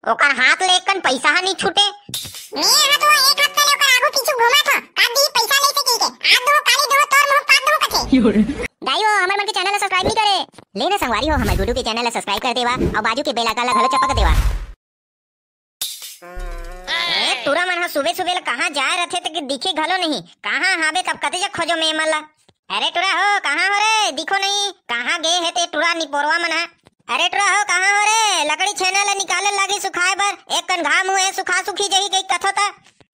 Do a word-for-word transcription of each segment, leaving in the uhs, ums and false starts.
ओकर हाथ ले एक कन पैसा ह नी छूटे। मैं ह तो एक हफ्ता ले ओकर आगू पीछू घूमत हंव, का दी पैसा ले से कहिके। आज दो, काली दो, तोर मुंह पाद दो कथे। दाई हो, हमर मन के चैनल ला सब्सक्राइब नहीं करे। ले ना संगवारी हो, हमर गुड्डू के चैनल ला सब्सक्राइब कर देवा अउ बाजू के बेल आइकन ला घलो चपक देवा। ए टूरा मन ह सुबह सुबह ले कहाँ जाए रथे ते दिखे घलो नहीं। कहाँ हाबे तब कते जग खोजों मैं मन ला। अरे टूरा हो, कहाँ हो रे? दिखो नहीं, कहाँ गे हे ते टूरा निपोरवा मन ह। अरे टूरा हो, कहाँ हो रे? लकड़ी छेना ला निकाले लागी सुखाए बर, एक कन घाम हुए सुखा सुखी जही कही कथो त।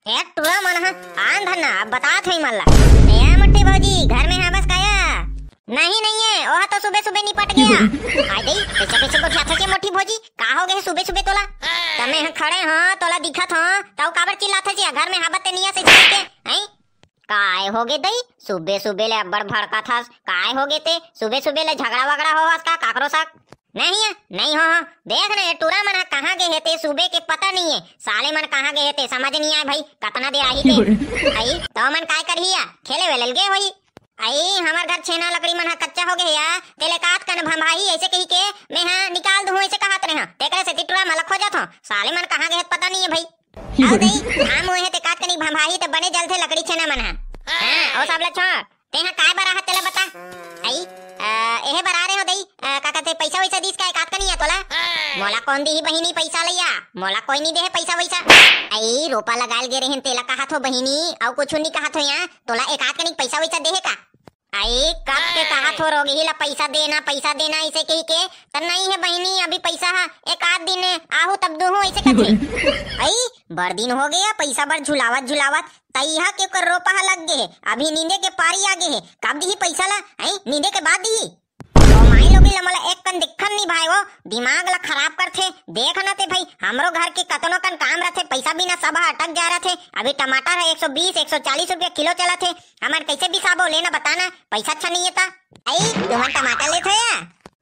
ए टूरा मन ह, आन धन्ना, अब बतात होई मन ला। ए मोटी भौजी, घर में हाबस का या? नहीं, नहीं है, ओह तो सुबह सुबह निपट गया। हाय दई, कैसे कैसे गोठियाथस ये मोटी भौजी, का हो गे सुबह सुबह तोला? तमे ह खड़े हो, तोला दिखत हो, तऊ काबर चिल्लाथस ये, घर में हाबत ते निया से चल के, हैं? काय हो गे दई, सुबह सुबह ले अब्बड़ भड़काथस, काय हो गे ते, सुबह सुबह ले झगड़ा वगड़ा होवस का काकरो साथ? नहीं है, नहीं हो, हो। देख ना, ये टूरा मन ह कहाँ गे हे ते, सुबह के पता नहीं है। साले मन कहाँ गे हे ते, समझ नहीं आए भाई, कतना देर आही ते। आई, तो मन काय करही या, खेले वेले ल गे होई। आई, हमर घर छेना लकड़ी मन ह कच्चा हो गे हे या, तेले कात कन भंभाही ऐसे कही के, मैं ह निकाल दूँ ऐसे कहत रहे हंव। तेकरे सेती टूरा मन ल खोजत हंव। साले मन कहाँ गे हे पता नहीं है भाई। आओ दई, घाम हुए हे ते कात कनी भंभाही ते बने जलथे लकड़ी छेना मन ह। हाँ, ओ सब ल छोड़। तेहा काय बर आहत तेला बता। आई, अ, एहे बर आ रहे हो दई, अ, का कहते, पैसा वैसा दीस का एकात कनी या तोला? मोला कौन दीही बहिनी पैसा लैया, मोला कोई नहीं देहे पैसा वैसा। आई, रोपा लगायल गे रहेन तेला कहत हो बहिनी, अउ कुछु नहीं कहत हो या, तोला एकात कनी पैसा वैसा देहे का? आई, कब के कहत हो रोगही ला पैसा देना, पैसा देना ऐसे कही के, त नहीं है बहिनी, अभी पैसा ह एकात दिन आहू तब दूहू ऐसे कहथे। आई, बड़ दिन हो गया पैसा बर झुलावत झुलावत, तइहा के ओकर रोपा ह लग गे हे, अभी नींदे के पारी आ गे हे, कब दिही पैसा ला? हैं, नींदे के बाद दिही। ओ माई लोगी ला मोला एक कन दिक्खन नी भाई, वो दिमाग ला खराब करथे। देख ना ते भाई, हमरो घर के कतनो कन काम रथे, पैसा बिना सब ह अटक जा रथे। अभी टमाटर ह एक सौ बीस, एक सौ चालीस रुपया किलो चलत हे, हमन कैसे बिसाबो? लेना बताना, पैसा अच्छा नहीं है ता। आई, तुमन टमाटर लेथो या?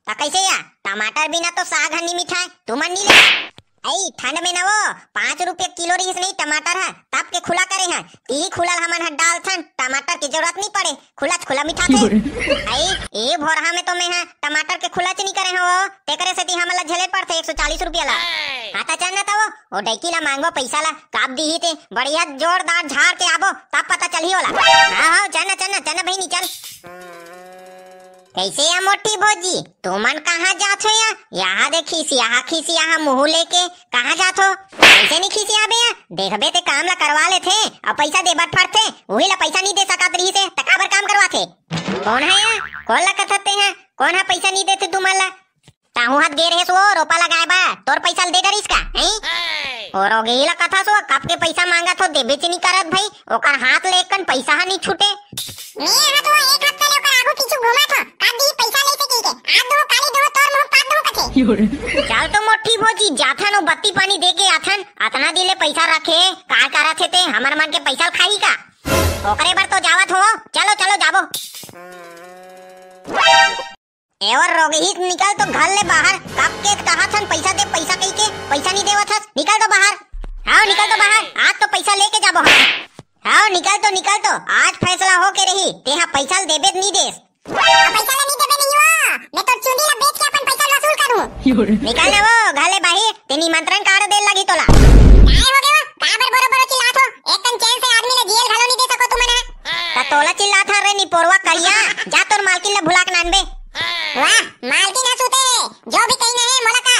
त कैसे या? टमाटर बिना तो साग ह नी मिठाय, तुमन नी ले। अई, ठंड में न वो पाँच रुपया किलो रहिस नहीं टमाटर ह, तब के खुला करे ह, तिही खुला ल हमन ह डालथन, टमाटर के जरूरत नहीं पड़े, खुला च खुला मिठाथे। अई, ए भोरहा में तो मैं ह टमाटर के खुला च नहीं करे हव, तेकरे सेती हमन ल झेले पड़थे एक सौ चालीस रुपया ला। हाँ, त चल न त वो, ओ डैकी ला मांगबो पैसा ला, काब दिही ते, बढ़िया जोरदार झाड़ के आबो, तब पता चलही ओला। हाँ, हाँ, चल न, चल न, चल न बहिनी, चल। कैसे या मोटी भौजी, तुमन कहाँ जात हो या? यहाँ दे खिसियाहा खिसियाहा मुँह लेके कहाँ जात हो? कैसे नहीं खिसियाबे या? देखबे ते काम ला करवा लेथे, अउ पैसा देबर फरथे, उही ला पैसा नहीं दे सकत रहिसे, त काबर काम करवाथे? कौन है या? कौन ला कथत ते हैं? कौन है पैसा नहीं देथे तुमन ला? ताहू हाथ गे रहेस वो रोपा लगाए बर, तोर पैसा ल दे डरिस का, हैं? और ओगेही ला कथस वो, कब के पैसा मांगत हो, देबे च नी करत भाई, ओकर हाथ ले एक कन पैसा ह नी छूटे। मैं ह तो एक हफ्ता ले ओकर आगू पीछू घूमत हो, कब दी पैसा ले से कहिके, आज दो, काली दो, तोर मुंह पाद दो कथे। चल तो मोटी भौजी, जाथन ओ बत्ती पानी दे के आथन, अतना दिन ले पैसा रखे, का करत हे ते, हमर मन के पैसा ल खाही का? ओकरे बर तो जावत हो, चलो, चलो, जाबो। ए और रोगही, निकल तो घर ले बाहर, कब के कहत हन पैसा दे, पैसा कहिके, पैसा नहीं देवत हस, निकल तो बाहर। हाँ, निकल तो बाहर, आज तो पैसा लेके जाबो हम। हाँ, निकल तो, निकल तो, आज फैसला हो के रही, तेहा पैसा ल देबे नहीं देस। अब पैसा ल नहीं देबे नहीं हो, मैं तो चुंदी ला बेच के अपन पैसा ल वसूल करूँ। निकल ना वो घर ले बाहर, ते निमंत्रण कार्ड दे लगी तोला। काय हो गयो? काबर बोरो बोरो चिल्लात हो? एक कन चैन से आदमी ले जियल घलो नहीं दे सको तुमन ह। त तोला चिल्लात हन रे निपोरवा करिया, जा तोर मालकिन ला भुला के नानबे। वाह, मालकिन ह सुते, जो भी कही नहीं मोला का।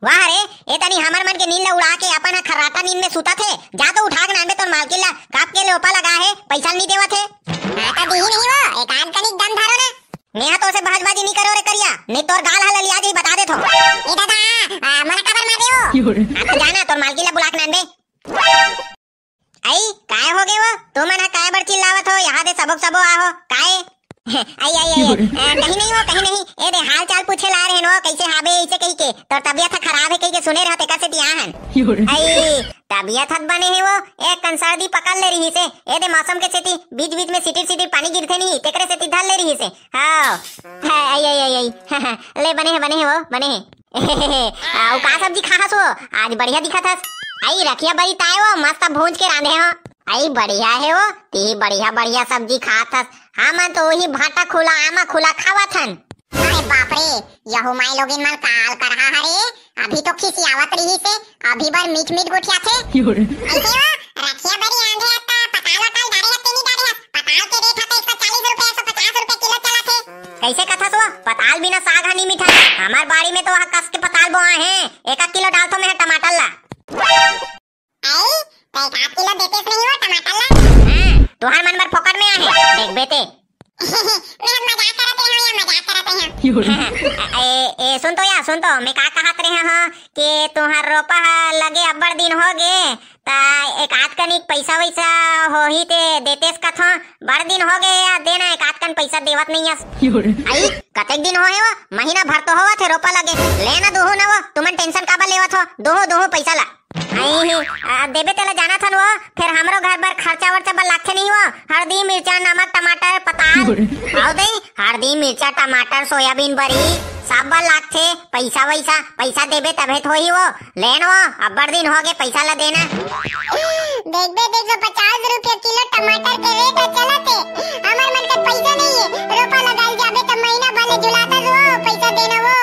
वाह रे, ए तनी हमर मन के नींद ला उड़ा के अपन ह खर्राटा नींद में सुतत हे, जा तो उठा के नानबे तोर मालकिन ला, कब के लोपा लगा हे, पैसा नहीं देवत हे। हाँ, त दिही नहीं वो, एक आध कनिक दम धरो ना। नेहा तो से भाजबाजी नहीं करो रे करिया, नहीं तोर गाल ह ललिया जाही बता देत हो। ए दादा, आ, मोला काबर मार रहे हो? हाँ, तो जाना तोर मालकिन ला बुला के नानबे। आई, काय हो गए वो? तुमन ह काय बर चिल्लावत हो? यहाँ दे सबो के सबो आहो, काय? आई, आई, आई, आई। अ, कहीं नहीं वो, कहीं नहीं। ए दे हाल चाल पूछे ला रहे हो, कैसे हाबे, ऐसे कही के। तोर तबियत ह खराब है कही के सुने रहो, तेकर सेती आहन। आई, तबियत हत बने है वो, एक कन सर्दी पकड़ ले रही से। ए दे मौसम के सेती बीच बीच में सिटिर सिटिर पानी गिरथे नहीं, तेकरे सेती धर ले रही से। हाँ। है, आई, आई, आई, आई। ले बने है, बने है वो, बने है। आ, वो का सब्जी खाहस वो? आज बढ़िया दिखत हस। आई रखिया बरी ताए वो, मस्त भूंज के रांधे हो। आई बढ़िया है वो, ती बढ़िया बढ़िया सब्जी खात हस। हमन तो वही भाटा खुला, आमा खुला खावत हन। अरे बाप रे, यहू माई लोगिन मन काल करहा हरे। अभी तो खिसियावत रहिसे, अभी बर मीठ मीठ गोठियाथे। अइसे वो रखिया बरी आंधे अत्ता पताल वताल डारे हस के नी डारे हस? पताल के रेट ह तो एक सौ चालीस रुपया, एक सौ पचास रुपया किलो चलत हे। कइसे कथस वो? पताल बिना साग ह नी मिठाय। हमर बाड़ी में तो वह कस के पताल बोआ हे, एक एक किलो डालथो मैं टमाटर ला। आई, तो एक आध किलो देतेस नहीं वो टमाटर ला? हाँ, तुहर मन बर फोकट में आहे, देखबे ते। मैं मजाक करत रहे हूँ या मजाक करत रहे हूँ। ए, ए, सुन तो या, सुन तो, मैं का कहत रहे हूँ कि तुहर रोपा ह लगे अब्बड़ दिन हो गे, ता एक आध कनिक पैसा वैसा होही ते देतेस कथो, बड़ दिन हो गे या देना एक आध कन पैसा देवत नहीं हस। आई, कतेक दिन होहे वो? महीना भर तो होवत हे रोपा लगे, लेना दुहू ना वो, तुमन टेंशन काबर लेवत हो? दुहू, दुहू पैसा ला। आई, आ, देबे तेला जानत हन वो, फेर हमरो घर बर खर्चा वर्चा बर लागथे नहीं वो, हरदी, मिर्चा, नमक, टमाटर, पताल। आओ दई, हरदी, मिर्चा, टमाटर, सोयाबीन बरी, सब बर लागथे पैसा वैसा, पैसा देबे तभे तो होही वो। लेन वो, अब्बड़ दिन हो गे पैसा ला देना। देखबे, एक सौ पचास रुपया किलो टमाटर के रेट ह चलत हे, हमर मन के पैसा नहीं है, रोपा लगाल जाबे त महीना भर ले झुलाता जो पैसा देना वो।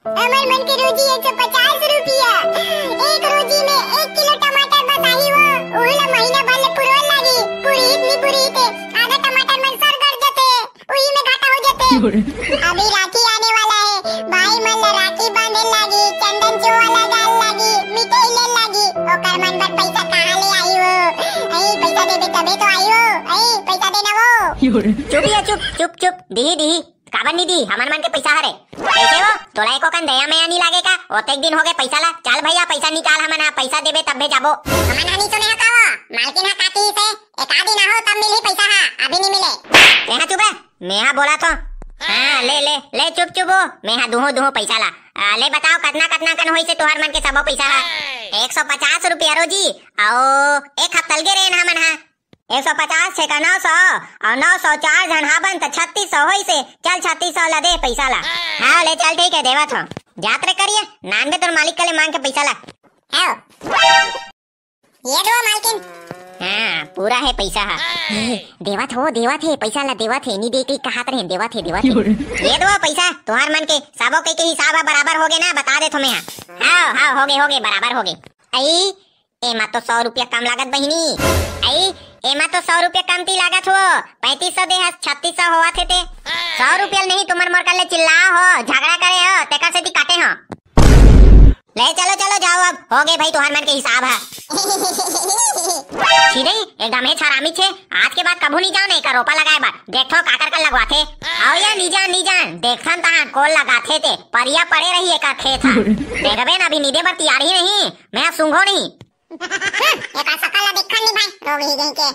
हमर मन के रोजी एक सौ पचास रुपया। एक रोजी में एक किलो टमाटर बस आही वो। उही ला महीना भर ले पुरवल लागी। पुरहित नी पुरहित हे। आधा टमाटर मन सर गड़ जथे। उही में घाटा हो जथे। अभी राखी आने वाला है। भाई मन ला राखी बांधे लागी, चंदन चोवा लगाल लागी, मिठाई ले लागी। ओकर मन बर पैसा कहाँ ले आही वो? अई, पैसा देबे तबे तो आही वो। अई, पैसा देना वो। चुप या चुप, चुप, चुप। दिही, दिही। काबर नी दी? हमन मन के पैसा हरे। कइसे वो? तोला एको कन दया मया नी लागे का? ओतेक दिन हो गे पैसा ला। चल भैया, पैसा निकाल, हमन हा पैसा देबे तब भेजाबो। हमन हा नी सुने हा का वो? मालकिन हा का कहिसे? एक आध दिन आहो तब मिलही पैसा हा, अभी नी मिले। तेहा चुप हे, मेहा बोला तो। हाँ, ले, ले, ले चुप चुप हो। मेहा दुहो, दुहो पैसा ला। आ, ले बताओ कतना, कतना कन होइसे तुहर मन के सबो पैसा हा? एक सौ पचास रुपया रोजी, अउ एक हफ्ता लगे रेन हमन हा। एक सौ पचास छेका नौ सौ, अउ नौ सौ चार झन हाबन त छत्तीस सौ होइसे। चल छत्तीस सौ ला दे पैसा ला। हाँ ले चल ठीक है देवत हो। जात रे करिए, नानबे तोर मालिक कले मांग के पैसा ला। हाँ। ये दो मालकिन। हाँ, पूरा है पैसा हा। देवत हो, देवत है, पैसा ला देवत है, नी दे के कहात रहे, देवत है, देवत है। ये दो पैसा, तुहार मन के सबो के, के हिसाब हा बराबर हो गे ना, बता देत हो मैं हा। हाँ, हाँ, हो गे, हो गे, बराबर हो गे। आई, एमा तो सौ रुपया कम लागत बहिनी। आई, एमा तो सौ रुपया कमती लागत हो, पैंतीस सौ दे हस, छत्तीस सौ होवत हे ते। सौ रुपया नहीं, तुमन मोर कर ले चिल्ला हो, झगड़ा करे हो, तेकर सेती काटे हो। ले चलो, चलो जाओ अब, हो गे भाई तुहार मन के हिसाब हा। छिदई, एकदम हे हरामी छे, आज के बाद कभू नी जाओ नहीं का रोपा लगाए बर, देखो काकर कर लगवाथे। आओ या नी जान, नी जान, देखथन तहां कोल लगाथे ते, परिया पड़े रही एकर खेत हा। देखबे ना, अभी नीदे बर तियार ही नहीं, मैं सूंघो नहीं। हम्म, एकर सकल ला देखन नी भाई, रोग ही गई के।